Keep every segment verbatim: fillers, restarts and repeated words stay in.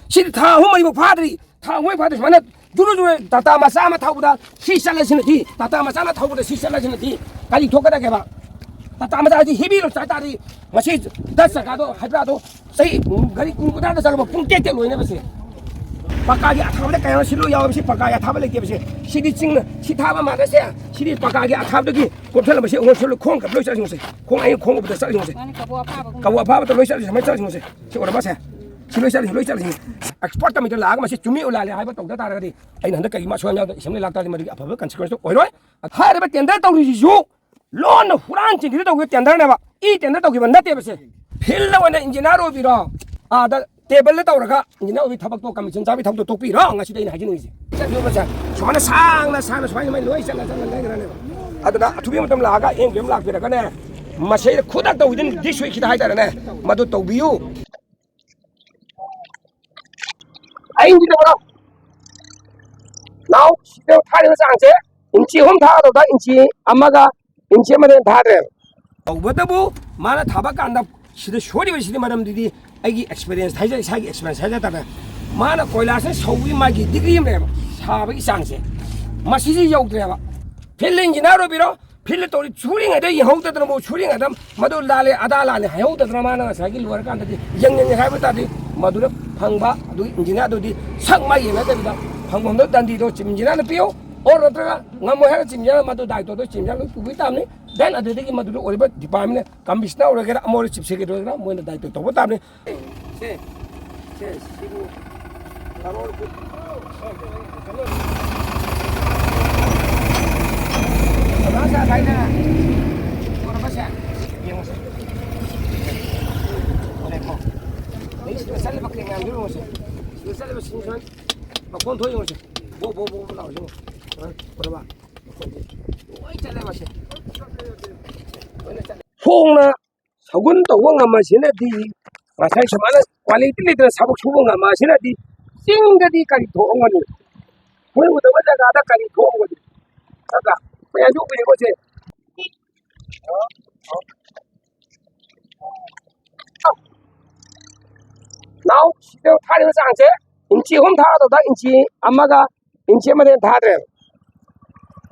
ꯁꯤꯗꯤ ꯊꯥ ꯑꯍꯨꯝ ꯃꯔꯤꯐꯥꯎ ꯐꯥꯗ꯭ꯔꯤ꯫ ꯊꯥ ꯑꯍꯨꯝ ꯃꯔꯤ ꯐꯥꯗ꯭ꯔꯤ꯫ ꯁꯨꯃꯥꯏꯅ ꯖꯨꯔꯨ ꯖꯨꯔꯨ ꯇꯥꯇꯥ ꯃꯆꯥ ꯑꯃ ꯊꯧꯕꯗ ꯁꯤ ꯆꯠꯂꯁꯤꯅ ꯊꯤ, ꯇꯥꯇꯥ ꯃꯆꯥ ꯑꯃ ꯊꯧꯕꯗ ꯁꯤ ꯆꯠꯂꯁꯤꯅ ꯊꯤ꯫ ꯀꯔꯤ ꯊꯣꯛꯀꯗꯒꯦꯕ? ꯇꯥꯇꯥ ꯃꯆꯥ ꯍꯥꯏꯁꯤ ꯍꯦꯕꯤ ꯂꯣꯗ ꯆꯥꯏ ꯇꯥꯔꯗꯤ ꯃꯁꯤ ꯗꯁ ꯆꯀꯥꯗꯣ, ꯍꯥꯏꯕ꯭ꯔꯥꯗꯣ, ꯆꯍꯤ ꯒꯥꯔꯤ ꯀꯨꯟ ꯀꯨꯟꯊ꯭ꯔꯥꯗ ꯆꯠꯂꯕ ꯄꯨꯡ ꯇꯦꯛ ꯇꯦꯛ ꯂꯣꯏꯅꯕꯁꯦ꯫ ꯄꯀꯥꯒꯤ ꯑꯊꯥꯕꯗ ꯀꯌꯥꯅꯣ ꯁꯤ ꯂꯣꯏ ꯌꯥꯎꯔꯕꯁꯤ, ꯄꯀꯥꯒꯤ ꯑꯊꯥꯕ ꯂꯩꯇꯦꯕꯁꯦ꯫ ꯁꯤꯗꯤ ꯆꯤꯡꯅ ꯁꯤ ꯊꯥꯕ ꯃꯥꯟꯅꯁꯦ꯫ ꯁꯤꯗꯤ ꯄꯀꯥꯒꯤ ꯑꯊꯥꯕꯗꯒꯤ ꯀꯣꯞꯊꯜꯂꯕꯁꯦ꯫ ꯑꯩꯉꯣꯟꯗ ꯁꯣꯝꯗ ꯈꯣꯡ ꯈꯔ ꯂꯣꯏ ꯆꯠꯂꯁꯤ ꯌꯦꯡꯉꯨꯁꯦ꯫ ꯈꯣꯡ ꯑꯩ ꯈꯣꯡ ꯎꯕꯗ ꯆꯠꯂꯁꯤ ꯌꯦꯡꯉꯨꯁꯦ꯫ ꯃꯥꯅ ꯀꯕꯣꯛ ꯑꯐꯥꯕꯒꯨꯝꯕ꯫ ꯀꯕꯣꯛ ꯑꯐꯥꯕꯗ ꯂꯣꯏ ꯆꯠꯂꯁꯤ, ꯁꯨꯃꯥꯏꯅ ꯆꯠꯂꯁꯤ ꯌꯦꯡꯉꯨꯁꯦ꯫ ꯁꯤ ꯎꯔꯕꯁꯦ? ꯁꯤ ꯂꯣꯏ ꯆꯠꯂꯤ, ꯂꯣꯏ ꯆꯠꯂꯤ꯫ ꯑꯦꯛꯁꯄꯔꯠ ꯀꯃꯤꯇꯤ ꯂꯥꯛꯑꯒ ꯃꯁꯤ ꯆꯨꯝꯃꯤ ꯂꯥꯜꯂꯤ ꯍꯥꯏꯕ ꯇꯧꯗ ꯇꯥꯔꯒꯗꯤ ꯑꯩꯅ ꯍꯟꯗꯛ ꯀꯔꯤꯒꯨꯝꯕ ꯑꯁꯣꯏ ꯑꯌꯥꯝꯗ ꯑꯦꯁꯦꯝꯕ꯭ꯂꯤ ꯂꯥꯛꯇꯥꯔꯗꯤ ꯃꯗꯨꯒꯤ ꯑꯐꯕ ꯀꯟꯁꯤꯀ꯭ꯋꯦꯟꯁꯇꯨ ꯑꯣꯏꯔꯣꯏ꯫ ꯍꯥꯏꯔꯤꯕ ꯇꯦꯟꯗꯔ ꯇꯧꯔꯤꯁꯤꯁꯨ ꯂꯣꯟꯅ ꯍꯨꯔꯥꯟ ꯆꯤꯟꯈꯤꯗ ꯇꯧꯕ ꯇꯦꯟꯗꯔꯅꯦꯕ꯫ ꯏ ꯇꯦꯟꯗꯔ ꯇꯧꯈꯤꯕ ꯅꯠꯇꯦꯕ ꯁꯦ꯫ ꯐꯤꯜꯗ ꯑꯣꯏꯅ ꯏꯟꯖꯤꯅꯤꯌꯥꯔ ꯑꯣꯏꯕꯤꯔꯣ, ꯑꯥꯗ ꯇꯦꯕꯜꯗ ꯇꯧꯔꯒ ꯏꯟꯖꯤꯅꯤꯌꯥꯔ ꯑꯣꯏꯕꯤ ꯊꯕꯛꯇꯣ, ꯀꯃꯤꯁꯟ ꯆꯥꯕꯤ ꯊꯕꯛꯇꯣ ꯇꯣꯛꯄꯤꯔꯣ꯫ ꯉꯁꯤꯗ ꯑꯩꯅ ꯍꯥꯏꯖꯅꯤꯡꯉꯤꯁꯦ꯫ ꯆꯠꯂꯨꯕꯁꯦ ꯁꯨꯃꯥꯏꯅ ꯁꯥꯡꯅ ꯁꯥꯡꯅ ꯁꯨꯃꯥꯏꯅ ꯁꯨꯃꯥꯏꯅ ꯂꯣꯏ ꯆꯠꯂ ꯆꯠꯂ ꯂꯩꯈ꯭ꯔꯅꯦꯕ꯫ ꯑꯗꯨꯅ ꯑꯊꯨꯕꯤ ꯃꯇꯝ ꯂꯥꯛꯑꯒ ꯑꯦꯝ ꯄꯤ ꯑꯦꯝ ꯂꯥꯛꯄꯤꯔꯒꯅꯦ, ꯃꯁꯤꯗ ꯈꯨꯗꯛꯇ within this week ꯁꯤꯗ ꯍꯥꯏꯇꯥꯔꯦꯅꯦ, ꯃꯗꯨ ꯇꯧꯕꯤꯌꯨ꯫ ꯑꯩꯒꯤꯗꯤ ꯇꯧꯔꯣ꯫ ꯅꯥꯎ, ꯁꯤꯗ ꯊꯥꯔꯤꯕ ꯆꯥꯡꯁꯦ ꯏꯟꯆꯤ ꯑꯍꯨꯝ ꯊꯥꯒꯗꯧꯗ ꯏꯟꯆꯤ ꯑꯃꯒ ꯏꯟꯆꯤ ꯑꯃꯗ ꯍꯦꯟꯅ ꯊꯥꯗ꯭ꯔꯦꯕ꯫ ꯇꯧꯕꯇꯕꯨ ꯃꯥꯅ ꯊꯥꯕ ꯀꯥꯟꯗ ꯁꯤꯗ ꯁꯣꯏꯔꯤꯕꯁꯤꯗꯤ ꯃꯔꯝꯗꯨꯗꯤ ꯑꯩꯒꯤ ꯑꯦꯛꯁꯄꯤꯔꯤꯌꯦꯟꯁ ꯍꯥꯏꯖ-, ꯏꯁꯥꯒꯤ ꯑꯦꯛꯁꯄꯤꯔꯤꯌꯦꯟꯁ ꯍꯥꯏꯖ ꯇꯥꯔꯦ꯫ ꯃꯥꯅ ꯀꯣꯏꯂꯥꯁꯅ ꯁꯧꯕꯒꯤ ꯃꯥꯒꯤ ꯗꯤꯒ꯭ꯔꯤ ꯑꯃ ꯂꯩꯌꯦꯕ, ꯁꯥꯕꯒꯤ ꯆꯥꯡꯁꯦ, ꯃꯁꯤꯁꯤ ꯌꯧꯗ꯭ꯔꯦꯕ꯫ ꯐꯤꯜ ꯏꯟꯖꯤꯅꯤꯌꯥꯔ ꯑꯣꯏꯕꯤꯔꯣ, ꯐꯤꯜꯗ ꯇꯧꯔꯤ ꯁꯨꯔꯤꯉꯩꯗ ꯌꯦꯡꯍꯧꯗꯗꯅ, ꯃꯣꯏ ꯁꯨꯔꯤꯉꯩꯗ ꯃꯗꯨ ꯂꯥꯜꯂꯦ, ꯑꯗꯥ ꯂꯥꯜꯂꯦ ꯍꯥꯏꯍꯧꯗꯗꯅ, ꯃꯥꯅ ꯉꯁꯥꯏꯒꯤ ꯂꯣꯏꯔꯀꯥꯟꯗꯗꯤ ꯌꯦꯡꯅꯤꯡꯉꯦ ꯍꯥꯏꯕ ꯇꯥꯔꯗꯤ ꯃꯗꯨꯗ ꯐꯪꯕ ꯑꯗꯨꯒꯤ ꯏꯟꯖꯤꯅꯤꯌꯥꯔꯗꯨꯗꯤ ꯁꯛ ꯃꯥꯏ ꯌꯦꯡꯅꯗꯕꯤꯗ ꯐꯪꯐꯝꯗꯣ ꯗꯟꯗꯤꯗꯣ ꯆꯤꯞ ꯏꯟꯖꯤꯅꯤꯌꯥꯔꯅ ꯄꯤꯌꯨ, ꯑꯣꯔ ꯅꯠꯇ꯭ꯔꯒ ꯉꯝꯃꯣꯏ ꯍꯥꯏꯔ ꯆꯤꯞ ꯏꯟꯖꯤꯅꯤꯌꯥꯔ ꯃꯗꯨ ꯗꯥꯏꯇꯣꯗꯣ ꯆꯤꯞ ꯏꯟꯖꯤꯅꯤꯌꯥꯔ ꯂꯣꯏ ꯄꯨꯕꯤ ꯇꯥꯕꯅꯤ꯫ ꯗꯦꯟ ꯑꯗꯨꯗꯒꯤ ꯃꯗꯨꯗ ꯑꯣꯏꯔꯤꯕ ꯗꯤꯄꯥꯔꯠꯃꯦꯟꯅ, ꯀꯃꯤꯁꯅꯔ ꯑꯣꯏꯒꯦꯔꯥ, ꯑꯃ ꯑꯣꯏꯔ ꯆꯤꯞ ꯁꯦꯀ꯭ꯔꯦꯇꯔꯤ ꯑꯣꯏꯒꯦꯔꯥ, ꯃꯣꯏꯅ ꯗꯥꯏꯇꯣ ꯇꯧꯕ ꯇꯥꯕꯅꯤ꯫ ꯁꯦ, ꯁꯦ, ꯁꯤꯕꯨ ꯀꯔꯣꯔ ꯀꯨꯟ꯫ ꯑꯣꯖꯥ ꯁꯥ ꯍꯥꯏꯅ ꯇꯧꯔꯕꯁꯦ ꯌꯦꯡꯉꯨꯁꯦ꯫ ꯍꯣꯔꯦꯟꯀꯣ꯫ ꯑꯗꯩ ꯁꯤꯗ ꯆꯠꯂꯤꯕ ꯀ꯭ꯔꯦꯟ ꯃꯌꯥꯝꯗꯨ ꯌꯦꯡꯉꯨꯁꯦ꯫ ꯁꯤꯗ ꯆꯠꯂꯤꯕ ꯁꯤꯡ ꯁꯨꯃꯥꯏꯅ ꯃꯈꯣꯟ ꯊꯣꯛꯏ ꯌꯦꯡꯉꯨꯁꯦ꯫ ꯕꯣ, ꯕꯣ, ꯕꯣ, ꯕꯣ ꯂꯥꯎꯔꯤꯁꯦ ꯌꯦꯡꯉꯨ꯫ ꯎꯔꯕ? ꯃꯈꯣꯟꯁꯦ ꯂꯣꯏ ꯆꯠꯂꯦ ꯃꯁꯦ꯫ ꯂꯣꯏꯅ ꯆꯠꯂꯦ꯫ ꯐꯣꯡꯅ ꯁꯒꯨꯟ ꯇꯧꯕ ꯉꯝꯕꯁꯤꯅꯗꯤ, ꯉꯁꯥꯏ ꯁꯨꯃꯥꯏꯅ ꯀ꯭ꯋꯥꯂꯤꯇꯤ ꯂꯩꯇꯅ ꯊꯕꯛ ꯁꯨꯕ ꯉꯝꯕꯁꯤꯅꯗꯤ ꯆꯤꯡꯗꯗꯤ ꯀꯔꯤ ꯊꯣꯛꯑꯝꯒꯅꯤ? ꯑꯩꯈꯣꯏ ꯎꯗꯕ ꯖꯒꯥꯗ ꯀꯔꯤ ꯊꯣꯛꯑꯝꯒꯅꯤ? ꯅꯠꯇ꯭ꯔꯥ? ꯃꯌꯥꯝꯁꯨ ꯎꯕꯤꯔꯦꯀꯣ ꯁꯦ꯫ ꯅꯥꯎ, ꯁꯤꯗ ꯊꯥꯔꯤꯕ ꯆꯥꯡꯁꯦ ꯏꯟꯆꯤ ꯑꯍꯨꯝ ꯊꯥꯒꯗꯧꯗ ꯏꯟꯆꯤ ꯑꯃꯒ ꯏꯟꯆꯤ ꯑꯃꯗ ꯍꯦꯟꯅ ꯊꯥꯗ꯭ꯔꯦꯕ꯫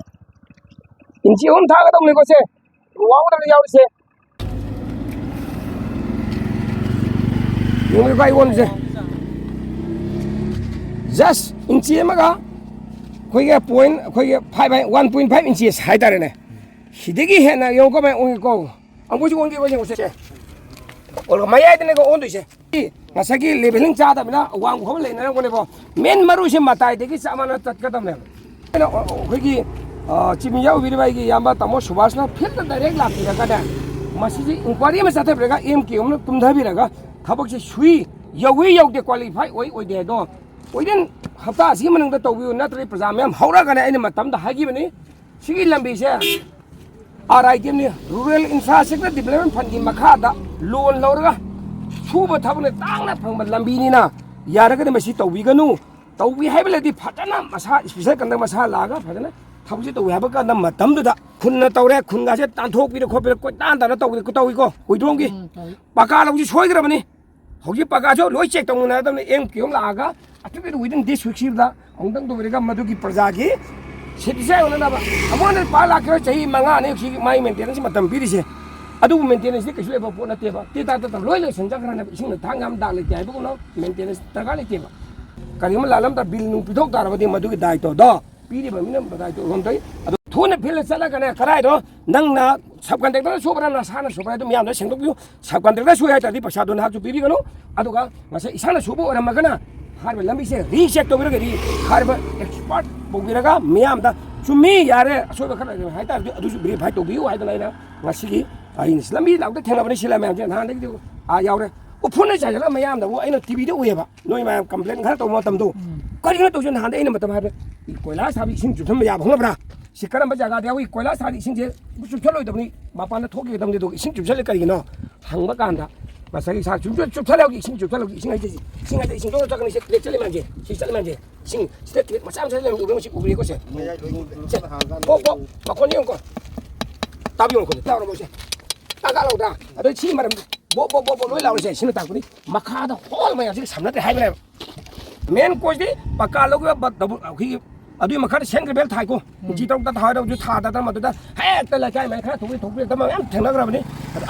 ꯏꯟꯆꯤ ꯑꯍꯨꯝ ꯊꯥꯒꯗꯧꯅꯤꯀꯣ ꯁꯦ꯫ ꯋꯥꯡꯒꯗꯕ ꯌꯥꯎꯔꯤꯁꯦ꯫ ꯌꯦꯡꯉꯨꯀꯣ ꯑꯩ ꯑꯣꯟꯕꯁꯦ꯫ Just ꯏꯟꯆꯤ ꯑꯃꯒ ꯑꯩꯈꯣꯏꯒꯤ point, ꯑꯩꯈꯣꯏꯒꯤ five, one point five inches ꯍꯥꯏꯇꯥꯔꯦꯅꯦ꯫ ꯁꯤꯗꯒꯤ ꯍꯦꯟꯅ ꯌꯦꯡꯉꯨꯀꯣ ꯚꯥꯏ, ꯑꯣꯟꯒꯦꯀꯣ꯫ ꯑꯃꯨꯛꯁꯨ ꯑꯣꯟꯒꯦꯀꯣ, ꯌꯦꯡꯉꯨꯁꯦ꯫ ꯑꯣꯜꯂꯒ ꯃꯌꯥꯏꯗꯅꯦꯀꯣ ꯑꯣꯟꯗꯣꯏꯁꯦ꯫ ꯉꯁꯥꯏꯒꯤ leveling ꯆꯥꯗꯕꯅꯤꯅ ꯑꯋꯥꯡꯕ ꯈꯣꯠꯄ ꯂꯩꯅꯔꯝꯒꯅꯤꯀꯣ꯫ Main ꯃꯔꯨꯁꯦ ꯃꯇꯥꯏꯗꯒꯤ ꯆꯞ ꯃꯥꯟꯅ ꯆꯠꯀꯗꯕꯅꯦꯕ꯫ ꯑꯩꯅ, ꯑ, ꯑꯩꯈꯣꯏꯒꯤ, ꯑ, ꯆꯤꯡꯃꯤ ꯌꯥꯎꯕꯤꯔꯤꯕ ꯑꯩꯒꯤ ꯏꯌꯥꯝꯕ ꯇꯥꯃꯣ ꯁꯨꯕꯥꯁꯅ field direct ꯂꯥꯛꯄꯤꯔꯒꯅꯦ, ꯃꯁꯤꯁꯦ inquiry ꯑꯃ ꯆꯠꯊꯕꯤꯔꯒ, M K ꯑꯃꯅ ꯀꯨꯝꯊꯕꯤꯔꯒ, ꯊꯕꯛꯁꯦ ꯁꯨꯏ, ꯌꯧꯏ ꯌꯧꯗꯦ, qualify ꯑꯣꯏ ꯑꯣꯏꯗꯦ ꯍꯥꯏꯗꯣ within ꯍꯞꯇꯥ ꯑꯁꯤꯒꯤ ꯃꯅꯨꯡꯗ ꯇꯧꯕꯤꯌꯨ, ꯅꯠꯇ꯭ꯔꯗꯤ ꯄ꯭ꯔꯖꯥ ꯃꯌꯥꯝ ꯍꯧꯔꯛꯑꯒꯅꯦ ꯑꯩꯅ ꯃꯇꯝꯗ ꯍꯥꯏꯈꯤꯕꯅꯤ꯫ ꯁꯤꯒꯤ ꯂꯝꯕꯤꯁꯦ R I D M ꯅꯤ, Rural Infrastructure Development Fund ꯀꯤ ꯃꯈꯥꯗ loan ꯂꯧꯔꯒ ꯁꯨꯕ ꯊꯕꯛꯅ ꯇꯥꯡꯅ ꯐꯪꯕ ꯂꯝꯕꯤꯅꯤꯅ, ꯌꯥꯔꯒꯗꯤ ꯃꯁꯤ ꯇꯧꯕꯤꯒꯅꯨ꯫ ꯇꯧꯕꯤ ꯍꯥꯏꯕ ꯂꯩꯔꯗꯤ ꯐꯖꯅ ꯃꯁꯥ special contractor ꯃꯁꯥ ꯂꯥꯛꯑꯒ ꯐꯖꯅ ꯊꯕꯛꯁꯦ ꯇꯧꯕꯤ ꯍꯥꯏꯕ ꯀꯥꯟꯗ ꯃꯇꯝꯗꯨꯗ ꯈꯨꯟꯅ ꯇꯧꯔꯦ, ꯈꯨꯟꯒꯥꯁꯦ ꯇꯥꯟꯊꯣꯛꯄꯤꯔ ꯈꯣꯠꯄꯤꯔ ꯀꯣꯏꯇꯥꯟ ꯇꯥꯟꯅ ꯇꯧꯕꯤ, ꯇꯧꯏꯀꯣ꯫ ꯍꯣꯏꯗ꯭ꯔꯣꯝꯒꯤ ꯎꯝ, ꯇꯧꯏ꯫ ꯄꯀꯥ ꯂꯧꯁꯤ ꯁꯣꯏꯈ꯭ꯔꯕꯅꯤ꯫ ꯍꯧꯖꯤꯛ ꯄꯀꯥꯁꯨ ꯂꯣꯏ check ꯇꯧꯅꯒꯗꯕꯅꯤ꯫ M K ꯑꯃ ꯂꯥꯛꯑꯒ ꯑꯊꯨꯕꯤꯗ within this week ꯁꯤꯗ ꯑꯃꯨꯛꯇꯪ ꯇꯧꯕꯤꯔꯒ ꯃꯗꯨꯒꯤ ꯄ꯭ꯔꯖꯥꯒꯤ ꯁꯤꯠ ꯏꯆꯥ ꯌꯣꯟꯅꯅꯕ꯫ ꯑꯃꯨꯛ ꯍꯟꯅ ꯄꯥꯛ ꯂꯥꯛꯈꯤꯔꯣꯏ, ꯆꯍꯤ ꯃꯉꯥꯅꯤ ꯁꯤ ꯃꯥꯒꯤ maintenance ꯃꯇꯝ ꯄꯤꯔꯤꯁꯦ꯫ ꯑꯗꯨꯕꯨ maintenance ꯗꯤ ꯀꯩꯁꯨ ꯂꯩꯕ ꯄꯣꯠ ꯅꯠꯇꯦꯕ꯫ ꯇꯦꯇꯥ ꯇꯦꯇꯥ ꯂꯣꯏ ꯂꯣꯏꯁꯟꯖꯈ꯭ꯔꯅꯦꯕ꯫ ꯏꯁꯤꯡꯅ ꯊꯥꯡ ꯌꯥꯝ ꯗꯥꯛ ꯂꯩꯇꯦ ꯍꯥꯏꯕꯒꯨꯝꯅ maintenance ꯗꯔꯀꯥꯔ ꯂꯩꯇꯦꯕ꯫ ꯀꯔꯤꯒꯨꯝꯕ ꯂꯥꯜꯂꯝꯗ bill ꯅꯨꯡ ꯄꯤꯊꯣꯛ ꯇꯥꯔꯕꯗꯤ ꯃꯗꯨꯒꯤ ꯗꯥꯏꯇꯣꯗꯣ ꯄꯤꯔꯤꯕ ꯃꯤꯅ ꯃꯗꯥꯏꯇꯣ ꯎꯔꯝꯗꯣꯏ꯫ ꯑꯗꯣ ꯊꯨꯅ field ꯗ ꯆꯠꯂꯒꯅꯦ, ꯀꯗꯥꯏꯗꯣ ꯅꯪꯅ sub contractor ꯅ ꯁꯨꯕ꯭ꯔꯥ ꯅꯁꯥꯅ ꯁꯨꯕ꯭ꯔꯥ ꯑꯗꯨ ꯃꯌꯥꯝꯗꯣ ꯁꯦꯡꯗꯣꯛꯄꯤꯌꯨ꯫ Sub contractor ꯅ ꯁꯨꯏ ꯍꯥꯏ ꯇꯥꯔꯗꯤ ꯄꯩꯁꯥꯗꯣ ꯅꯍꯥꯛꯁꯨ ꯄꯤꯕꯤꯒꯅꯨ꯫ ꯑꯗꯨꯒ ꯉꯁꯥꯏ ꯏꯁꯥꯅ ꯁꯨꯕ ꯑꯣꯏꯔꯝꯃꯒꯅ ꯍꯥꯏꯔꯤꯕ ꯂꯝꯕꯤꯁꯦ recheck ꯇꯧꯕꯤꯔꯒꯗꯤ ꯍꯥꯏꯔꯤꯕ expert ꯀꯧꯕꯤꯔꯒ ꯃꯤꯌꯥꯝꯗ ꯆꯨꯝꯃꯤ, ꯌꯥꯔꯦ, ꯑꯁꯣꯏꯕ ꯈꯔ ꯂꯩꯔꯦ ꯍꯥꯏ ꯇꯥꯔꯗꯤ ꯑꯗꯨꯁꯨ verify ꯇꯧꯕꯤꯌꯨ ꯍꯥꯏꯗꯅ ꯑꯩꯅ ꯉꯁꯤꯒꯤ ꯑꯩꯅ ꯂꯝꯕꯤ ꯂꯥꯛꯄꯗ ꯊꯦꯡꯅꯕꯅꯤ꯫ ꯁꯤ ꯃꯌꯥꯝꯁꯦ ꯅꯍꯥꯟꯗꯒꯤꯗꯤ ꯑꯥ ꯌꯥꯎꯔꯦ꯫ ꯎꯐꯨꯟꯅ ꯆꯥꯏꯁꯤꯜꯂ ꯃꯌꯥꯝꯗꯕꯨ ꯑꯩꯅ T V ꯗ ꯎꯏꯌꯦꯕ, ꯅꯣꯏ ꯃꯌꯥꯝ complain ꯈꯔ ꯇꯧꯕ ꯃꯇꯝꯗꯣ꯫ ꯎꯝ꯫ ꯀꯔꯤꯒꯤꯅꯣ ꯇꯧꯁꯦ? ꯅꯍꯥꯟꯗꯩ ꯑꯩꯅ ꯃꯇꯝ ꯍꯥꯏꯕꯗ, "ꯀꯣꯏꯂꯥꯁ ꯊꯥꯕ ꯏꯁꯤꯡ ꯆꯨꯞꯁꯟꯕ ꯌꯥꯕ ꯈꯪꯅꯕ꯭ꯔꯥ? ꯁꯤ ꯀꯔꯝꯕ ꯖꯒꯥꯗ ꯌꯥꯎꯏ? ꯀꯣꯏꯂꯥꯁ ꯊꯥꯕ ꯏꯁꯤꯡꯁꯦ ꯆꯨꯞꯁꯜꯂꯣꯏꯗꯕꯅꯤ, ꯃꯄꯥꯟꯗ ꯊꯣꯛꯈꯤꯒꯗꯕꯅꯤ, ꯑꯗꯨꯒ ꯏꯁꯤꯡ ꯆꯨꯞꯁꯜꯂꯦ ꯀꯔꯤꯒꯤꯅꯣ?" ꯍꯪꯕ ꯀꯥꯟꯗ ꯉꯁꯥꯏꯒꯤ ꯏꯁꯥ ꯆꯨꯞꯁꯜ-, ꯆꯨꯞꯁꯜꯂꯦ, ꯍꯧꯖꯤꯛ ꯏꯁꯤꯡ ꯆꯨꯞꯁꯜꯂꯦ, ꯍꯧꯖꯤꯛ ꯏꯁꯤꯡ ꯍꯥꯏꯁꯦ ꯁꯤ, ꯏꯁꯤꯡ ꯍꯥꯏꯁꯦ ꯏꯁꯤꯡ ꯆꯣꯠꯂ ꯆꯠꯀꯅꯤ, ꯁꯤ ꯂꯦꯛ ꯆꯠꯂꯤ ꯃꯌꯥꯝꯁꯦ, ꯁꯤ ꯆꯠꯂꯤ ꯃꯌꯥꯝꯁꯦ, ꯏꯁꯤꯡ ꯁꯤꯗ ꯀ꯭ꯔꯦꯛ ꯃꯆꯥ ꯃꯆꯥ ꯂꯩꯔꯝꯃꯤ ꯎꯕ꯭ꯔꯥ? ꯃꯁꯤ ꯎꯕ꯭ꯔꯥ? ꯌꯦꯡꯉꯨꯀꯣ ꯁꯦ꯫ ꯃꯌꯥꯏ ꯂꯣꯏ ꯁꯦ꯫ ꯍꯥꯡꯉꯀꯥꯟꯗ ꯀꯣ, ꯀꯣ, ꯃꯈꯣꯟ ꯌꯦꯡꯉꯨꯀꯣ꯫ ꯇꯥꯕꯤꯌꯨ, ꯃꯈꯣꯟꯁꯦ ꯇꯥꯕ꯭ꯔꯣ ꯃꯣꯏꯁꯦ? ꯇꯥ ꯇꯥ ꯂꯥꯎꯗ꯭ꯔꯥ? ꯑꯗꯣ ꯁꯤꯒꯤ ꯃꯔꯝ ꯕꯣ ꯕꯣ ꯕꯣ ꯕꯣ ꯂꯣꯏ ꯂꯥꯎꯔꯤꯁꯦ꯫ ꯁꯤꯅ ꯇꯥꯛꯄꯗꯤ ꯃꯈꯥꯗ ꯍꯣꯜ ꯃꯌꯥꯝꯁꯤꯒ ꯁꯝꯅꯗ꯭ꯔꯦ ꯍꯥꯏꯕꯅꯦꯕ꯫ ꯃꯦꯟ ꯀꯣꯏꯁꯇꯤ ꯄꯀꯥ ꯂꯧꯈꯤꯕ ꯕ-, ꯗꯕꯨ-, ꯑꯩꯈꯣꯏꯒꯤ ꯑꯗꯨꯒꯤ ꯃꯈꯥꯗ ꯁꯦꯟ ꯒ꯭ꯔꯦꯕꯦꯜ ꯊꯥꯏꯀꯣ꯫ ꯎꯝ꯫ ꯏꯟꯆꯤ ꯇꯔꯨꯛꯇ ꯊꯥꯗꯕꯁꯨ ꯊꯥꯗꯗꯅ ꯃꯗꯨꯗ ꯍꯦꯛꯇ ꯂꯩꯀꯥꯏ ꯃꯌꯥꯝ ꯈꯔ ꯊꯣꯛꯄꯤ ꯊꯣꯛꯄꯤ ꯑꯗꯨꯝ ꯃꯌꯥꯝ ꯊꯦꯡꯅꯈ꯭ꯔꯕꯅꯤ꯫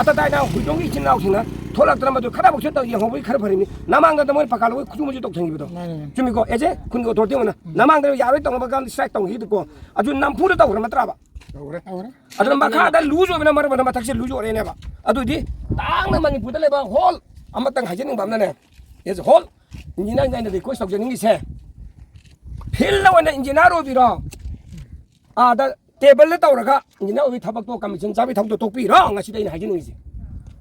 ꯑꯇ ꯇꯥꯏꯅ ꯍꯨꯏꯗꯣꯡꯒꯤ ꯏꯆꯤꯟ ꯏꯅꯥꯎꯁꯤꯡꯅ ꯊꯣꯛꯂꯛꯇꯅ ꯃꯗꯨ ꯈꯔ ꯑꯃꯨꯛꯁꯨ ꯇꯧ ꯌꯦꯡꯍꯧꯕꯒꯤ ꯈꯔ ꯐꯔꯤꯅꯤ꯫ ꯅꯃꯥꯡꯗ ꯃꯣꯏ ꯄꯀꯥ ꯂꯧꯕꯒꯤ ꯈꯨꯠꯁꯨ ꯃꯁꯨ ꯇꯧꯁꯟꯈꯤꯕꯗꯣ꯫ ꯃꯥꯅꯦ, ꯃꯥꯅꯦ꯫ ꯆꯨꯝꯃꯤꯀꯣ? ꯑꯦꯖꯦ, ꯈꯨꯟꯒꯤ ꯑꯣꯊꯣꯔꯤꯇꯤ ꯑꯃꯅ ꯎꯝ꯫ ꯅꯃꯥꯡꯗ ꯌꯥꯔꯣꯏ ꯇꯧꯅꯕ ꯀꯥꯟꯗ ꯁ꯭ꯇ꯭ꯔꯥꯏꯛ ꯇꯧꯈꯤꯕꯗꯨꯀꯣ꯫ ꯑꯗꯨ ꯅꯝꯐꯨꯗ ꯇꯧꯈ꯭ꯔ ꯅꯠꯇ꯭ꯔꯕ? ꯇꯧꯔꯦ꯫ ꯇꯧꯔꯦ꯫ ꯑꯗꯨꯅ ꯃꯈꯥꯗ ꯂꯨꯖ ꯑꯣꯏꯕꯅ ꯃꯔꯝ ꯑꯣꯏꯔꯒ ꯃꯊꯛꯁꯦ ꯂꯨꯖ ꯑꯣꯏꯔꯦꯅꯦꯕ꯫ ꯑꯗꯨꯗꯤ ꯇꯥꯡꯅ ꯃꯅꯤꯄꯨꯔꯗ ꯂꯩꯕ ꯍꯣꯜ ꯑꯃꯇꯪ ꯍꯥꯏꯖꯅꯤꯡꯕ ꯑꯃꯅꯅꯦ, ꯑꯦꯖ ꯍꯣꯜ ꯏꯟꯖꯤꯅꯤꯌꯥꯔ ꯑꯩꯅ ꯔꯤꯀ꯭ꯋꯦꯁ ꯇꯧꯖꯅꯤꯡꯉꯤꯁꯦ, ꯐꯤꯜꯗ ꯑꯣꯏꯅ ꯏꯟꯖꯤꯅꯤꯌꯥꯔ ꯑꯣꯏꯕꯤꯔꯣ, ꯑꯥꯗ ꯇꯦꯕꯜꯗ ꯇꯧꯔꯒ ꯏꯟꯖꯤꯅꯤꯌꯥꯔ ꯑꯣꯏꯕꯒꯤ ꯊꯕꯛꯇꯣ, ꯀꯃꯤꯁꯟ ꯆꯥꯕꯒꯤ ꯊꯕꯛꯇꯣ ꯇꯣꯛꯄꯤꯔꯣ꯫ ꯉꯁꯤꯗꯤ ꯑꯩꯅ ꯍꯥꯏꯖꯅꯤꯡꯉꯤꯁꯦ,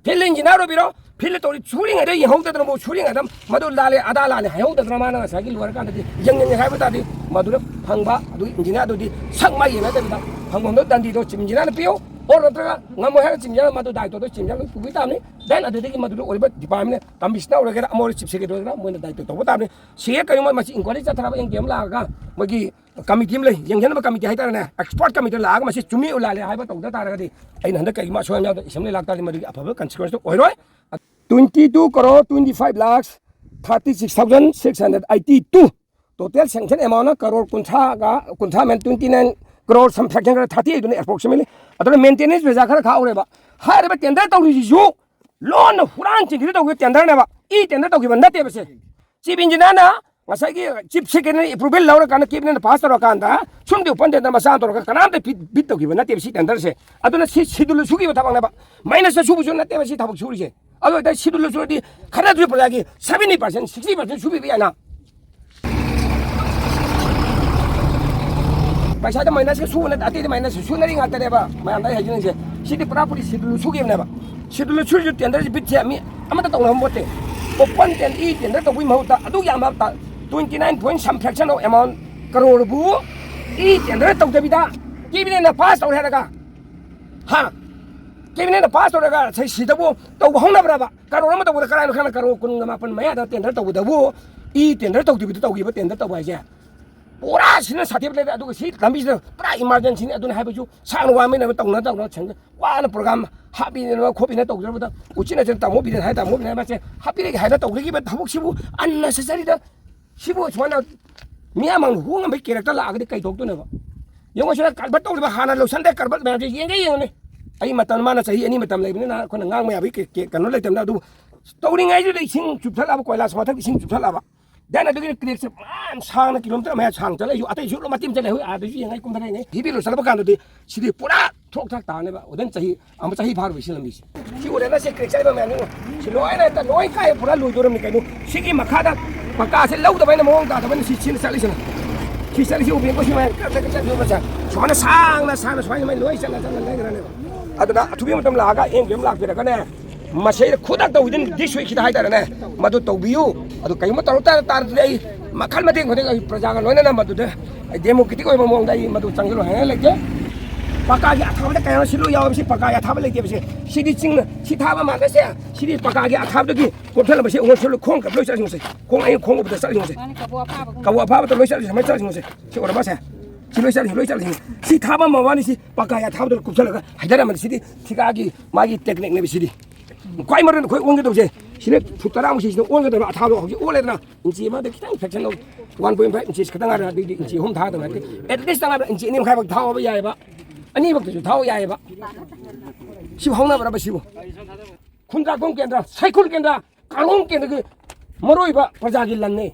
ꯐꯤꯜꯗ ꯏꯟꯖꯤꯅꯤꯌꯥꯔ ꯑꯣꯏꯕꯤꯔꯣ, ꯐꯤꯜꯗ ꯇꯧꯔꯤ ꯁꯨꯔꯤꯉꯩꯗ ꯌꯦꯡꯍꯧꯗꯗꯅ, ꯃꯣꯏ ꯁꯨꯔꯤꯉꯩꯗ ꯃꯗꯨ ꯂꯥꯜꯂꯦ ꯑꯗꯥ ꯂꯥꯜꯂꯦ ꯍꯥꯏꯍꯧꯗꯗꯅ, ꯃꯥꯅ ꯉꯁꯥꯏꯒꯤ ꯂꯣꯏꯔꯀꯥꯟꯗꯗꯤ ꯌꯦꯡꯅꯤꯡꯉꯦ ꯍꯥꯏꯕ ꯇꯥꯔꯗꯤ ꯃꯗꯨꯗ ꯐꯪꯕ ꯑꯗꯨ ꯏꯟꯖꯤꯅꯤꯌꯥꯔꯗꯨꯗꯤ ꯁꯛ ꯃꯥꯏ ꯌꯦꯡꯅꯗꯕꯤꯗ ꯐꯪꯐꯝꯗꯣ ꯗꯟꯗꯤꯗꯣ ꯆꯤꯞ ꯏꯟꯖꯤꯅꯤꯌꯥꯔꯅ ꯄꯤꯌꯨ꯫ ꯑꯣꯔ ꯅꯠꯇ꯭ꯔꯒ ꯉꯝꯃꯣꯏ ꯍꯥꯏꯔꯒ ꯆꯤꯞ ꯏꯟꯖꯤꯅꯤꯌꯥꯔ ꯃꯗꯨ ꯗꯥꯏꯇꯣꯗꯣ ꯆꯤꯞ ꯏꯟꯖꯤꯅꯤꯌꯥꯔ ꯂꯣꯏ ꯄꯨꯕꯤ ꯇꯥꯕꯅꯤ꯫ ꯗꯦꯟ ꯑꯗꯨꯗꯒꯤ ꯃꯗꯨꯗ ꯑꯣꯏꯔꯤꯕ ꯗꯤꯄꯥꯔꯠꯃꯦꯟ ꯀꯃꯤꯁꯅꯔ ꯑꯣꯏꯒꯦꯔꯥ ꯑꯃ ꯑꯣꯏꯔꯣ ꯆꯤꯞ ꯁꯦꯀ꯭ꯔꯦꯇꯔꯤ ꯑꯣꯏꯒꯦꯔꯥ ꯃꯣꯏꯅ ꯗꯥꯏꯇꯣ ꯇꯧꯕ ꯇꯥꯕꯅꯤ꯫ ꯁꯤ ꯍꯦꯛ ꯀꯔꯤꯒꯨꯝꯕ ꯃꯁꯤ ꯏꯟꯀ꯭ꯋꯥꯏꯔꯤ ꯆꯠꯊꯔꯕ ꯑꯦꯟ ꯀꯦ ꯑꯃ ꯂꯥꯛꯑꯒ ꯃꯣꯏꯒꯤ ꯀꯃꯤꯇꯤ ꯑꯃ ꯂꯩ, ꯌꯦꯡꯁꯤꯟꯅꯕ ꯀꯃꯤꯇꯤ ꯍꯥꯏꯇꯥꯔꯦꯅꯦ, ꯑꯦꯛꯁꯄꯔꯠ ꯀꯃꯤꯇꯤ ꯂꯥꯛꯑꯒ ꯃꯁꯤ ꯆꯨꯝꯃꯤ ꯂꯥꯜꯂꯦ ꯍꯥꯏꯕ ꯇꯧꯗ ꯇꯥꯔꯒꯗꯤ ꯑꯩꯅ ꯍꯟꯗꯛ ꯀꯔꯤꯒꯨꯝꯕ ꯑꯁꯣꯏ ꯑꯉꯥꯝ ꯌꯥꯎꯗꯅ ꯑꯦꯁꯦꯝꯕ꯭ꯂꯤ ꯂꯥꯛꯇꯥꯔꯗꯤ ꯃꯗꯨꯒꯤ ꯑꯐꯕ ꯀꯟꯁꯤꯀ꯭ꯋꯦꯟꯁꯇꯨ ꯑꯣꯏꯔꯣꯏ꯫ Twenty two crore twenty five lakhs thirty six thousand six hundred eighty two, total sanction amount crore ꯀꯨꯟꯊ꯭ꯔꯥꯒ, ꯀꯨꯟꯊ꯭ꯔꯥ ꯃꯦꯟ twenty nine crore some fraction ꯈꯔ thirty eight ꯑꯗꯨꯅ approximately꯫ ꯑꯗꯨꯅ ꯃꯦꯟꯇꯦꯅꯦꯟꯁ ꯄꯩꯁꯥ ꯈꯔ ꯈꯥꯛꯍꯧꯔꯦꯕ꯫ ꯍꯥꯏꯔꯤꯕ ꯇꯦꯟꯗꯔ ꯇꯧꯔꯤꯁꯤꯁꯨ ꯂꯣꯟꯅ ꯍꯨꯔꯥꯟ ꯆꯤꯟꯈꯤꯗ ꯇꯧꯈꯤꯕ ꯇꯦꯟꯗꯔꯅꯦꯕ꯫ ꯏ ꯇꯦꯟꯗꯔ ꯇꯧꯈꯤꯕ ꯅꯠꯇꯦꯕ ꯁꯦ꯫ ꯆꯤꯞ ꯏꯟꯖꯤꯅꯤꯌꯥꯔꯅ ꯉꯁꯥꯏꯒꯤ ꯆꯤꯞ ꯁꯦꯀ꯭ꯔꯦꯇꯔꯤ ꯑꯦꯄ꯭ꯔꯨꯚꯦꯜ ꯂꯧꯔꯀꯥꯟꯗ, ꯀꯦꯕꯤꯅꯦꯠꯅ ꯄꯥꯁ ꯇꯧꯔꯀꯥꯟꯗ ꯁꯨꯝꯗꯤ ꯑꯣꯄꯟ ꯇꯦꯟꯗꯔ ꯃꯆꯥ ꯑꯃ ꯇꯧꯔꯒ ꯀꯅꯥꯝꯇ ꯕꯤꯠ, ꯕꯤꯠ ꯇꯧꯈꯤꯕ ꯅꯠꯇꯦꯕ ꯁꯤ ꯇꯦꯟꯗꯔꯁꯦ꯫ ꯑꯗꯨꯅ ꯁꯤ ꯁꯤꯗꯨꯜꯗ ꯁꯨꯈꯤꯕ ꯊꯕꯛꯅꯦꯕ꯫ ꯃꯥꯏꯅꯁꯇ ꯁꯨꯕꯁꯨ ꯅꯠꯇꯦꯕ ꯁꯤ ꯊꯕꯛ ꯁꯨꯔꯤꯁꯦ꯫ ꯑꯗꯨ ꯑꯣꯏꯇꯥꯔꯗꯤ ꯁꯤꯗꯨꯜꯗ ꯁꯨꯔꯗꯤ ꯈꯔꯅꯁꯨ ꯄ꯭ꯔꯖꯥꯒꯤ seventy percent, sixty percent ꯁꯨꯕꯤꯕ ꯌꯥꯏꯅ꯫ ꯄꯩꯁꯥꯗ ꯃꯥꯏꯅꯁꯀ ꯁꯨꯕ ꯅꯠꯇꯦ, ꯑꯇꯩꯗꯤ ꯃꯥꯏꯅꯁ ꯁꯨꯅꯔꯤ ꯉꯥꯛꯇꯅꯦꯕ ꯃꯌꯥꯝꯗ ꯑꯩ ꯍꯥꯏꯖꯅꯤꯡꯉꯤꯁꯦ꯫ ꯁꯤꯗꯤ ꯄꯨꯔꯥ ꯄꯨꯔꯤ ꯁꯤꯗꯨꯜ ꯁꯨꯈꯤꯕꯅꯦꯕ꯫ ꯁꯤꯗꯨꯜ ꯁꯨꯔꯤꯁꯨ ꯇꯦꯟꯗꯔꯁꯤ ꯕꯤꯠꯁꯦ ꯃꯤ ꯑꯃꯠꯇ ꯇꯧꯅꯕ ꯄꯣꯠꯇꯦ꯫ ꯑꯣꯄꯟ ꯇꯦꯟ-, ꯏ ꯇꯦꯟꯗꯔ ꯇꯧꯕꯒꯤ ꯃꯍꯨꯠꯇ ꯑꯗꯨꯛ ꯌꯥꯝꯕ ꯇ-, twenty nine point some fraction of amount ꯀꯔꯣꯔꯕꯨ ꯏ ꯇꯦꯟꯗꯔ ꯇꯧꯗꯕꯤꯗ ꯀꯦꯕꯤꯅꯦꯠꯅ ꯄꯥꯁ ꯇꯧꯔꯦ ꯍꯥꯏꯔꯒ, ꯍꯥ? ꯀꯦꯕꯤꯅꯦꯠꯅ ꯄꯥꯁ ꯇꯧꯔꯒ ꯁꯤ-, ꯁꯤꯗꯕꯨ ꯇꯧꯕ ꯍꯧꯅꯕ꯭ꯔꯕ? ꯀꯔꯣꯔ ꯑꯃ ꯇꯧꯕꯗ ꯀꯔꯥꯏꯅꯣ ꯈꯪꯅ ꯀꯔꯣꯔ ꯀꯨꯟꯒ ꯃꯥꯄꯟ ꯃꯌꯥꯗ ꯇꯦꯟꯗꯔ ꯇꯧꯕꯗꯕꯨ ꯏ ꯇꯦꯟꯗꯔ ꯇꯧꯗꯕꯤꯗ ꯇꯧꯈꯤꯕ ꯇꯦꯟꯗꯔ ꯇꯧꯕ ꯍꯥꯏꯁꯦ? ꯄꯨꯔꯥ ꯁꯤꯅ ꯁꯥꯊꯤꯕ ꯂꯩꯔꯦ꯫ ꯑꯗꯨꯒ ꯁꯤ ꯂꯝꯕꯤꯁꯤꯗ ꯄꯨꯔꯥ ꯏꯃꯥꯔꯖꯦꯟꯁꯤꯅꯤ꯫ ꯑꯗꯨꯅ ꯍꯥꯏꯕꯁꯨ ꯁꯥꯡꯅ ꯋꯥꯃꯤꯟꯅꯕ ꯇꯧꯅ ꯇꯧꯅ ꯁꯪꯗ ꯋꯥꯅ ꯄ꯭ꯔꯣꯒ꯭ꯔꯥꯝ ꯍꯥꯞꯄꯤꯅꯕ ꯈꯣꯠꯄꯤꯅ ꯇꯧꯖꯕꯗ ꯎꯆꯤꯟ ꯅꯥꯆꯤꯟ ꯇꯥꯃꯣ ꯕꯤꯔꯦꯟ ꯍꯥꯏ ꯇꯥꯃꯣ ꯕꯤꯔꯦꯟ ꯃꯥꯁꯦ ꯍꯥꯞꯄꯤꯔꯒꯦ ꯍꯥꯏꯅ ꯇꯧꯖꯈꯤꯕ ꯊꯕꯛꯁꯤꯕꯨ ꯑꯟꯅꯦꯁꯦꯁꯔꯤꯗ ꯁꯤꯕꯨ ꯁꯨꯃꯥꯏꯅ ꯃꯤꯌꯥꯝ ꯃꯥꯡꯗ ꯍꯨ ꯉꯝꯕꯒꯤ ꯀꯦꯔꯦꯛꯇꯔ ꯂꯥꯛꯑꯒꯗꯤ ꯀꯩ ꯊꯣꯛꯇꯣꯏꯅꯣꯕ? ꯌꯦꯡꯉꯣ, ꯁꯤꯗ ꯀꯔꯕꯠ ꯇꯧꯔꯤꯕ, ꯍꯥꯟꯅ ꯂꯣꯏꯁꯟꯗꯦ ꯀꯔꯕꯠ ꯃꯌꯥꯝꯁꯦ ꯌꯦꯡꯒꯦ ꯌꯦꯡꯉꯨꯅꯦ꯫ ꯑꯩ ꯃꯇꯝ, ꯃꯥꯅ ꯆꯍꯤ ꯑꯅꯤ ꯃꯇꯝ ꯂꯩꯕꯅꯤꯅ ꯑꯩꯈꯣꯏꯅ ꯉꯥꯡꯕ ꯌꯥꯕꯒꯤ ꯀꯦ-, ꯀꯦ-, ꯀꯩꯅꯣ ꯂꯩꯇꯕꯅꯤꯅ, ꯑꯗꯨꯕꯨ ꯇꯧꯔꯤꯉꯩꯗꯨꯗ ꯏꯁꯤꯡ ꯆꯨꯞꯊꯠꯂꯛꯑꯕ, ꯀꯣꯏꯂꯥꯁ ꯃꯊꯛꯇ ꯏꯁꯤꯡ ꯆꯨꯞꯊꯠꯂꯛꯑꯕ, then ꯑꯗꯨꯒꯤ ꯀ꯭ꯔꯦꯛꯁꯦ ꯃꯌꯥꯝ ꯁꯥꯡꯅ ꯀꯤꯂꯣꯃꯤꯇꯔ ꯃꯌꯥ ꯁꯥꯡ ꯆꯠꯂꯛꯏꯁꯨ ꯑꯇꯩꯁꯨ ꯃꯇꯦꯛ ꯆꯠꯂꯦ꯫ ꯍꯣꯏ, ꯑꯥꯗꯁꯨ ꯌꯦꯡꯉꯩ ꯀꯨꯝꯊꯔꯛꯏꯅꯦ꯫ ꯍꯤꯕꯤ ꯂꯣꯏꯁꯤꯜꯂꯛꯄ ꯀꯥꯟꯗꯗꯤ ꯁꯤꯗꯤ ꯄꯨꯔꯥ ꯊꯣꯛ ꯊꯥꯛ ꯇꯥꯅꯦꯕ꯫ ꯑꯣꯗꯟ ꯆꯍꯤ ꯑꯃ ꯆꯍꯤ ꯐꯥꯔꯨꯕ ꯁꯤ ꯂꯝꯕꯤꯁꯦ꯫ ꯁꯤ ꯎꯔꯦꯅ ꯁꯤ ꯀ꯭ꯔꯦꯛ ꯆꯠꯂꯤꯕ ꯃꯌꯥꯝꯁꯤꯡ ꯁꯤ ꯂꯣꯏꯅ ꯍꯦꯛꯇ ꯂꯣꯏ ꯀꯥꯏ ꯄꯨꯔꯥ ꯂꯣꯏꯗꯣꯔꯝꯅꯤ ꯀꯩꯅꯣ꯫ ꯁꯤꯒꯤ ꯃꯈꯥꯗ ꯄꯀꯥꯁꯦ ꯂꯧꯗꯕ ꯍꯥꯏꯅ ꯃꯑꯣꯡ ꯇꯥꯗꯕꯅ ꯁꯤ ꯁꯤꯅ ꯆꯠꯂꯤꯁꯤꯅ꯫ ꯁꯤ ꯆꯠꯂꯤꯁꯤ ꯎꯕꯤꯀꯣ ꯁꯤ ꯃꯌꯥꯝ ꯀ꯭ꯔꯦꯛ ꯀ꯭ꯔꯦꯛ ꯀ꯭ꯔꯦꯛ ꯆꯠꯂꯤꯕ ꯃꯆꯥ꯫ ꯁꯨꯃꯥꯏꯅ ꯁꯥꯡꯅ ꯁꯥꯡꯅ ꯁꯨꯃꯥꯏꯅ ꯃꯩ ꯂꯣꯏ ꯆꯠꯂ ꯆꯠꯂ ꯂꯩꯈ꯭ꯔꯅꯦꯕ꯫ ꯑꯗꯨꯅ ꯑꯊꯨꯕ ꯃꯇꯝ ꯂꯥꯛꯑꯒ ꯑꯦꯝ ꯕꯤ ꯑꯦꯝ ꯂꯥꯛꯄꯤꯔꯒꯅꯦ, ꯃꯁꯤꯗ ꯈꯨꯗꯛꯇ within this week ꯁꯤꯗ ꯍꯥꯏꯇꯥꯔꯦꯅꯦ, ꯃꯗꯨ ꯇꯧꯕꯤꯌꯨ꯫ ꯑꯗꯨ ꯀꯩꯒꯨꯝꯕ ꯇꯧꯔꯛ ꯇꯥꯔ ꯇꯥꯔꯗꯤ ꯑꯩ ꯃꯈꯜ ꯃꯊꯦꯜ ꯈꯨꯗꯤꯡ ꯑꯩ ꯄ꯭ꯔꯖꯥꯒ ꯂꯣꯏꯅꯅ ꯃꯗꯨꯗ democratic ꯑꯣꯏꯕ ꯃꯑꯣꯡꯗ ꯑꯩ ꯃꯗꯨ ꯆꯪꯁꯤꯜꯂꯣ ꯍꯥꯏꯅ ꯂꯩꯇꯦ꯫ ꯄꯀꯥꯒꯤ ꯑꯊꯥꯕꯗ ꯀꯌꯥ ꯁꯤꯜꯂꯨ ꯌꯥꯎꯕꯁꯤ ꯄꯀꯥꯒꯤ ꯑꯊꯥꯕ ꯂꯩꯇꯦꯕꯁꯦ꯫ ꯁꯤꯗꯤ ꯆꯤꯡꯅ ꯁꯤ ꯊꯥꯕ ꯃꯥꯟꯅꯁꯦ꯫ ꯁꯤꯗꯤ ꯄꯀꯥꯒꯤ ꯑꯊꯥꯕꯗꯒꯤ ꯀꯣꯟꯊꯜꯂꯝꯕꯁꯦ ꯑꯩꯉꯣꯟꯗ ꯁꯤꯜꯂꯨ ꯈꯣꯡ ꯀꯞ ꯂꯣꯏ ꯆꯠꯂꯤꯁꯦ꯫ ꯈꯣꯡ ꯑꯩ ꯈꯣꯡ ꯎꯕꯗ ꯆꯠꯂꯤꯁꯦ꯫ ꯃꯥꯅ ꯀꯕꯣꯛ ꯑꯐꯥꯕꯒꯨꯝꯕ꯫ ꯀꯕꯣꯛ ꯑꯐꯥꯕꯗ ꯂꯣꯏ ꯆꯠꯂꯤꯁꯦ꯫ ꯁꯨꯃꯥꯏꯅ ꯆꯠꯂꯤꯁꯦ꯫ ꯁꯤ ꯎꯔꯕꯁꯦ? ꯁꯤ ꯂꯣꯏ ꯆꯠꯂꯤꯁꯦ, ꯂꯣꯏ ꯆꯠꯂꯤꯁꯦ꯫ ꯁꯤ ꯊꯥꯕ ꯃꯕꯥꯅꯤ ꯁꯤ ꯄꯀꯥꯒꯤ ꯑꯊꯥꯕꯗ ꯀꯨꯞꯁꯜꯂꯒ ꯍꯩꯊꯔꯝꯕꯅꯤ꯫ ꯁꯤꯗꯤ ꯊꯤꯀꯥꯒꯤ ꯃꯥꯒꯤ techniqueꯅꯦꯕ ꯁꯤꯗꯤ꯫ ꯈ꯭ꯋꯥꯏ ꯃꯔꯨ ꯑꯣꯏꯅ ꯑꯩꯈꯣꯏ ꯑꯣꯟꯒꯗꯧꯁꯦ ꯁꯤꯅ ꯐꯨꯠ ꯇꯔꯥꯃꯨꯛ ꯁꯤꯁꯤꯅ ꯑꯣꯟꯒꯗꯕ ꯑꯊꯥꯕꯗꯣ ꯍꯧꯖꯤꯛ ꯑꯣꯜꯂꯦꯗꯅ꯫ ꯏꯟꯆꯤ ꯑꯃꯗ ꯈꯤꯇꯪ fraction of one point five inches ꯈꯛꯇꯪ ꯉꯥꯏꯔꯦ꯫ ꯑꯗꯨꯗꯤ ꯏꯟꯆꯤ ꯑꯍꯨꯝ ꯊꯥꯗꯕ ꯅꯠꯇꯦ꯫ At least ꯇꯉꯥꯏꯕ ꯏꯟꯆꯤ ꯑꯅꯤ ꯃꯈꯥꯏꯐꯥꯎ ꯊꯥꯎꯕ ꯌꯥꯏꯑꯕ꯫ ꯑꯅꯤꯃꯛꯇꯁꯨ ꯊꯥꯎ ꯌꯥꯏꯑꯕ꯫ ꯁꯤꯕꯨ ꯍꯧꯅꯕ꯭ꯔꯕ ꯁꯤꯕꯨ? ꯈꯨꯟꯗ꯭ꯔꯥꯛꯄꯝ ꯀꯦꯟꯗ꯭ꯔ, ꯁꯥꯏꯈꯨꯜ ꯀꯦꯟꯗ꯭ꯔ, ꯀꯥꯔꯣꯡ ꯀꯦꯟꯗ꯭ꯔꯒꯤ ꯃꯔꯨꯑꯣꯏꯕ ꯄ꯭ꯔꯖꯥꯒꯤ ꯂꯟꯅꯤ꯫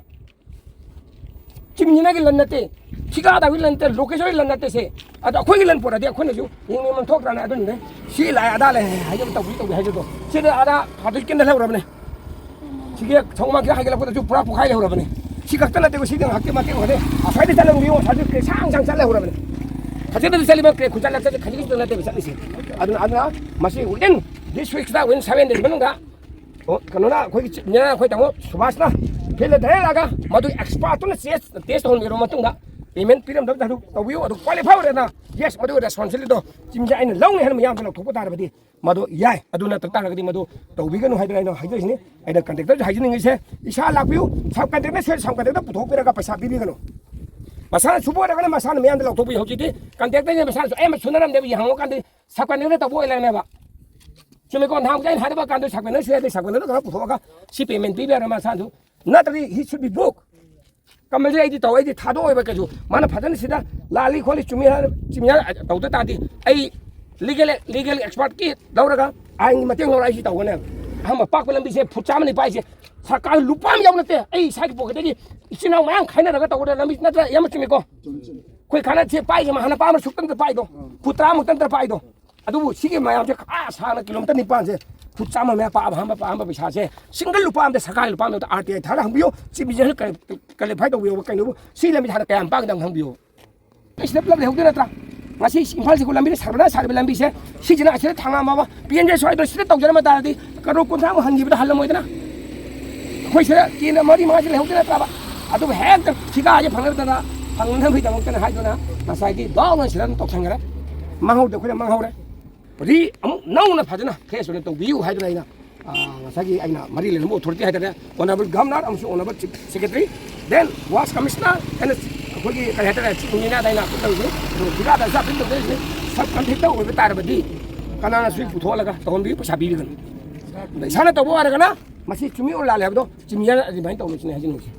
ꯆꯤꯝꯖꯤꯅꯥꯒꯤ ꯂꯟ ꯅꯠꯇꯦ, ꯊꯤꯀꯥꯗꯥꯔꯒꯤ ꯂꯟ ꯅꯠꯇꯦ, ꯂꯣꯀꯦꯁꯣꯔꯒꯤ ꯂꯟ ꯅꯠꯇꯦ ꯁꯦ꯫ ꯑꯗꯣ ꯑꯩꯈꯣꯏꯒꯤ ꯂꯟ ꯄꯨꯔꯛꯑꯗꯤ ꯑꯩꯈꯣꯏꯅꯁꯨ ꯌꯦꯡꯅꯤꯡꯕ ꯊꯣꯛꯇ꯭ꯔꯥꯅꯦ? ꯑꯗꯨꯅꯅꯦ ꯁꯤ ꯂꯥꯛꯑꯦ ꯑꯗꯥ ꯂꯩ ꯍꯥꯏꯖꯕ ꯇꯧꯕꯤ ꯇꯧꯕꯤ ꯍꯥꯏꯖꯗꯣ꯫ ꯁꯤꯗ ꯑꯥꯗ ꯍꯥꯗꯨꯛ ꯀꯦꯟꯗ ꯂꯩꯍꯧꯔꯕꯅꯦ꯫ ꯁꯤꯒꯤ ꯁꯣꯃꯥꯡ ꯈꯤꯇꯪ ꯍꯥꯏꯒꯠꯂꯛꯄꯗꯁꯨ ꯄꯨꯔꯥ ꯄꯣꯛꯈꯥꯏ ꯂꯩꯍꯧꯔꯕꯅꯦ꯫ ꯁꯤ ꯈꯛꯇ ꯅꯠꯇꯦꯀꯣ, ꯁꯤꯗꯤ ꯉꯥꯏꯍꯥꯛꯀꯤ ꯃꯇꯦꯛ ꯈꯛꯇꯅꯦ꯫ ꯑꯁ꯭ꯋꯥꯏꯗ ꯆꯠꯂꯝꯕꯤꯌꯣ, ꯑꯁ꯭ꯋꯥꯏꯗ ꯀ꯭ꯔꯦꯛ ꯁꯥꯡ ꯁꯥꯡ ꯆꯠ ꯂꯩꯍꯧꯔꯕꯅꯦ꯫ ꯈꯖꯤꯛꯇꯗꯤ ꯆꯠꯂꯤꯕ ꯀ꯭ꯔꯦꯛ ꯈꯨꯆꯠ ꯂꯝꯆꯠꯁꯦ ꯈꯖꯤꯛ ꯈꯛꯇ ꯅꯠꯇꯦꯕ ꯆꯠꯂꯤꯁꯦ꯫ ꯑꯗꯨꯅ, ꯑꯗꯨꯅ ꯃꯁꯤ within this week ꯁꯤꯗ, within seven days ꯃꯅꯨꯡꯗ ꯑꯣ, ꯀꯩꯅꯣꯅ ꯑꯩꯈꯣꯏꯒꯤ chief engineer ꯑꯩꯈꯣꯏ ꯇꯥꯃꯣ ꯁꯨꯕꯥꯁꯅ field ꯗ ꯂꯥꯛꯑꯒ ꯃꯗꯨ expert ꯇꯨꯅ test, test ꯇꯧꯍꯟꯕꯤꯔꯕ ꯃꯇꯨꯡꯗ payment ꯄꯤꯔꯝꯗꯕꯗ ꯑꯗꯨ ꯇꯧꯕꯤꯌꯨ꯫ ꯑꯗꯨ qualify ꯑꯣꯏꯔꯦꯅ, yes, ꯃꯗꯨ responsibility ꯗꯣ ꯆꯤꯡꯁꯦ ꯑꯩꯅ ꯂꯧꯅꯤ ꯍꯥꯏꯅ ꯃꯌꯥꯝꯗ ꯂꯧꯊꯣꯛꯄ ꯇꯥꯔꯕꯗꯤ ꯃꯗꯨ ꯌꯥꯏ꯫ ꯑꯗꯨ ꯅꯠꯇ ꯇꯥꯔꯒꯗꯤ ꯃꯗꯨ ꯇꯧꯕꯤꯒꯅꯨ ꯍꯥꯏꯗꯅ ꯑꯩꯅ ꯍꯥꯏꯖꯔꯤꯁꯤꯅꯤ꯫ ꯑꯩꯅ contractor ꯁꯨ ꯍꯥꯏꯖꯅꯤꯡꯉꯤꯁꯦ, ꯏꯁꯥ ꯂꯥꯛꯄꯤꯌꯨ, sub contractor ꯁꯣꯏ sub contractor ꯄꯨꯊꯣꯛꯄꯤꯔꯒ ꯄꯩꯁꯥ ꯄꯤꯕꯤꯒꯅꯨ꯫ ꯃꯁꯥꯅ ꯁꯨꯕ ꯑꯣꯏꯔꯒꯅ ꯃꯁꯥꯅ ꯃꯌꯥꯝꯗ ꯂꯧꯊꯣꯛꯄꯤ꯫ ꯍꯧꯖꯤꯛꯇꯤ ꯀꯟꯇ꯭ꯔꯦꯛꯇꯔꯁꯤꯅ ꯃꯁꯥꯅꯁꯨ ꯑꯌꯥꯝꯕ ꯁꯨꯅꯔꯝꯗꯦꯕ꯫ ꯌꯦꯡꯍꯧꯔꯀꯥꯟꯗ ꯁꯕ ꯀꯟꯇ꯭ꯔꯦꯛꯇꯔ ꯇꯧꯕ ꯑꯣꯏ ꯂꯩꯔꯝꯃꯦꯕ꯫ ꯆꯨꯝꯃꯤꯀꯣ? ꯅꯍꯥꯟꯃꯨꯛ ꯑꯩꯅ ꯍꯥꯏꯔꯕ ꯀꯥꯟꯗ ꯁꯕ ꯀꯟꯇ꯭ꯔꯦꯛꯇꯔ ꯁꯨ ꯌꯥꯗꯦ, ꯁꯕ ꯀꯟꯇ꯭ꯔꯦꯛꯇꯔ ꯈꯔ ꯄꯨꯊꯣꯛꯑꯒ ꯁꯤ ꯄꯦꯃꯦꯟ ꯄꯤꯕ ꯌꯥꯔꯣꯏ ꯃꯁꯥꯅꯁꯨ꯫ ꯅꯠꯇ꯭ꯔꯗꯤ he should be book꯫ Compulsory ꯑꯩꯗꯤ ꯇꯧ, ꯑꯩꯗꯤ ꯊꯥꯗꯣꯛꯑꯣꯏꯕ ꯀꯩꯁꯨ꯫ ꯃꯥꯅ ꯐꯖꯅ ꯁꯤꯗ ꯂꯥꯜꯂꯤ ꯈꯣꯠꯂꯤ ꯆꯨꯝꯃꯤ ꯍꯥꯏꯅ ꯆꯤꯡꯅ ꯇꯧꯗ ꯇꯥꯔꯗꯤ ꯑꯩ ꯂꯤꯒꯦꯜ, ꯂꯤꯒꯦꯜ ꯑꯦꯛꯁꯄꯔꯠꯀꯤ ꯂꯧꯔꯒ ꯑꯥꯏꯟꯒꯤ ꯃꯇꯦꯡ ꯂꯧꯔꯒ ꯑꯩ ꯁꯤ ꯇꯧꯒꯅꯦꯕ꯫ ꯑꯍꯥꯟꯕ ꯄꯥꯛꯄ ꯂꯝꯕꯤꯁꯦ ꯐꯨꯠ ꯆꯥꯝꯃꯅꯤ ꯄꯥꯛꯏꯁꯦ꯫ ꯁꯔꯀꯥꯔ ꯂꯨꯄꯥ ꯑꯃ ꯌꯥꯎꯕ ꯅꯠꯇꯦ꯫ ꯑꯩ ꯏꯁꯥꯒꯤ ꯄꯣꯀꯦꯠꯇꯒꯤ ꯏꯆꯤꯟ ꯏꯅꯥꯎ ꯃꯌꯥꯝ ꯈꯥꯏꯅꯔꯒ ꯇꯧꯒꯗꯕ ꯂꯝꯕꯤ ꯅꯠꯇ꯭ꯔꯥ? ꯌꯥꯝ ꯆꯨꯝꯃꯤꯀꯣ? ꯑꯩꯈꯣꯏ ꯀꯥꯟꯅꯗꯦ ꯄꯥꯏꯁꯦ, ꯍꯥꯟꯅ ꯄꯥꯝꯕ ꯁꯨꯛꯇꯪꯗ ꯄꯥꯏꯗꯣ, ꯐꯨꯠ ꯇꯔꯥꯃꯨꯛꯇꯪꯗ ꯄꯥꯏꯗꯣ꯫ ꯑꯗꯨꯕꯨ ꯁꯤꯒꯤ ꯃꯌꯥꯝꯁꯦ ꯑꯥ ꯁꯥꯡꯅ ꯀꯤꯂꯣꯃꯤꯇꯔ ꯅꯤꯄꯥꯟꯁꯦ ꯐꯨꯠ ꯆꯥꯝꯃ ꯃꯌꯥ ꯄꯥꯛꯑꯕ ꯑꯍꯥꯟꯕ, ꯑꯍꯥꯟꯕ ꯄꯩꯁꯥꯁꯦ ꯁꯤꯡꯒꯜ ꯂꯨꯄꯥ ꯑꯃꯗ, ꯁꯔꯀꯥꯔꯒꯤ ꯂꯨꯄꯥ ꯑꯃꯗ ꯑꯥꯔ ꯇꯤ ꯑꯥꯏ ꯊꯥꯔꯒ ꯍꯪꯕꯤꯌꯨ꯫ Chief minister ꯀ꯭ꯂꯥꯔꯤꯐꯥꯏ ꯇꯧꯕꯤꯌꯣꯕ꯫ ꯀꯩꯅꯣꯕꯨ ꯁꯤ ꯂꯝꯕꯤꯁꯦ ꯍꯥꯟꯅ ꯀꯌꯥꯝ ꯄꯥꯛꯏꯅꯣ ꯍꯪꯕꯤꯌꯨ꯫ ꯑꯩ ꯁꯤꯗ ꯄꯨꯂꯞ ꯂꯩꯍꯧꯗꯣꯏ ꯅꯠꯇ꯭ꯔꯥ? ꯉꯁꯤ ꯏꯝꯐꯥꯜꯁꯤꯕꯨ ꯂꯝꯕꯤꯗ ꯁꯔꯕꯅꯥꯁ ꯁꯥꯔꯤꯕ ꯂꯝꯕꯤꯁꯦ, ꯁꯤꯁꯤꯅ ꯑꯁꯤꯗ ꯊꯥꯡꯉꯝꯃꯕ ꯄꯤ ꯑꯦꯟ ꯖꯤ ꯁ꯭ꯋꯥꯏꯗ ꯁꯤꯗ ꯇꯧꯖꯔꯝꯕ ꯇꯥꯔꯗꯤ ꯀꯔꯣꯔ ꯀꯨꯟꯊ꯭ꯔꯥꯃꯨꯛ ꯍꯟꯈꯤꯕꯗ ꯍꯜꯂꯝꯃꯣꯏꯗꯅ? ꯑꯩꯈꯣꯏ ꯁꯤꯗ ꯀꯦꯟꯗ꯭ꯔ ꯃꯔꯤ ꯃꯉꯥꯁꯤ ꯂꯩꯍꯧꯗꯣꯏ ꯅꯠꯇ꯭ꯔꯕ? ꯑꯗꯨꯕꯨ ꯍꯦꯛꯇ ꯊꯤꯀꯥꯁꯦ ꯐꯪꯅꯗꯅ, ꯐꯪꯅꯕꯒꯤꯗꯃꯛꯇꯅ ꯍꯥꯏꯗꯨꯅ ꯉꯁꯥꯏꯒꯤ ꯗꯥꯎꯟ ꯑꯣꯏꯅ ꯁꯤꯗ ꯑꯗꯨꯝ ꯇꯧꯁꯟꯈ꯭ꯔꯦ꯫ ꯃꯥꯡꯍꯧꯗꯦ, ꯑꯩꯈꯣꯏꯅ ꯃꯥꯡꯍꯧꯔꯦ꯫ ꯔꯤ ꯑꯃꯨꯛ ꯅꯧꯅ ꯐꯖꯅ ꯐ꯭ꯔꯦꯁ ꯑꯣꯏꯅ ꯇꯧꯕꯤꯌꯨ ꯍꯥꯏꯗꯨꯅ ꯑꯩꯅ, ꯑꯥ, ꯉꯁꯥꯏꯒꯤ ꯑꯩꯅ ꯃꯔꯤ ꯂꯩꯅꯕ ꯑꯣꯊꯣꯔꯤꯇꯤ ꯍꯥꯏꯇꯥꯔꯦ, ꯑꯣꯅꯔꯦꯕꯜ ꯒꯚꯔꯅꯔ ꯑꯃꯁꯨꯡ honourable chief secretary, then was commissioner and ꯑꯩꯈꯣꯏꯒꯤ ꯀꯔꯤ ꯍꯥꯏꯇꯥꯔꯦ, ꯆꯤꯐ ꯏꯟꯖꯤꯅꯤꯌꯔꯗ ꯑꯩꯅ ꯑꯄꯤꯜ ꯇꯧꯔꯤꯁꯦ꯫ ꯑꯗꯨꯒ ꯊꯤꯀꯥꯗꯥꯔꯁꯨ ꯑꯄꯤꯜ ꯇꯧꯖꯔꯤꯁꯦ꯫ ꯁꯕ ꯀꯟꯇ꯭ꯔꯦꯛꯇꯔ ꯑꯣꯏꯕ ꯇꯥꯔꯕꯗꯤ ꯀꯅꯥꯅ ꯁꯨꯏ ꯄꯨꯊꯣꯛꯍꯜꯂꯒ ꯇꯧꯍꯟꯕꯤꯌꯨ, ꯄꯩꯁꯥ ꯄꯤꯕꯤꯒꯅꯨ꯫ ꯑꯗ ꯏꯁꯥꯅ ꯇꯧꯕ ꯑꯣꯏꯔꯒꯅ ꯃꯁꯤ ꯆꯨꯝꯃꯤ ꯑꯣꯔ ꯂꯥꯜꯂꯦ ꯍꯥꯏꯕꯗꯣ ꯆꯤꯐ ꯏꯟꯖꯤꯅꯤꯌꯔ ꯑꯗꯨꯃꯥꯏꯅ ꯇꯧꯔꯤꯁꯤꯅꯦ ꯍꯥꯏꯖꯅꯤꯡꯉꯤꯁꯦ꯫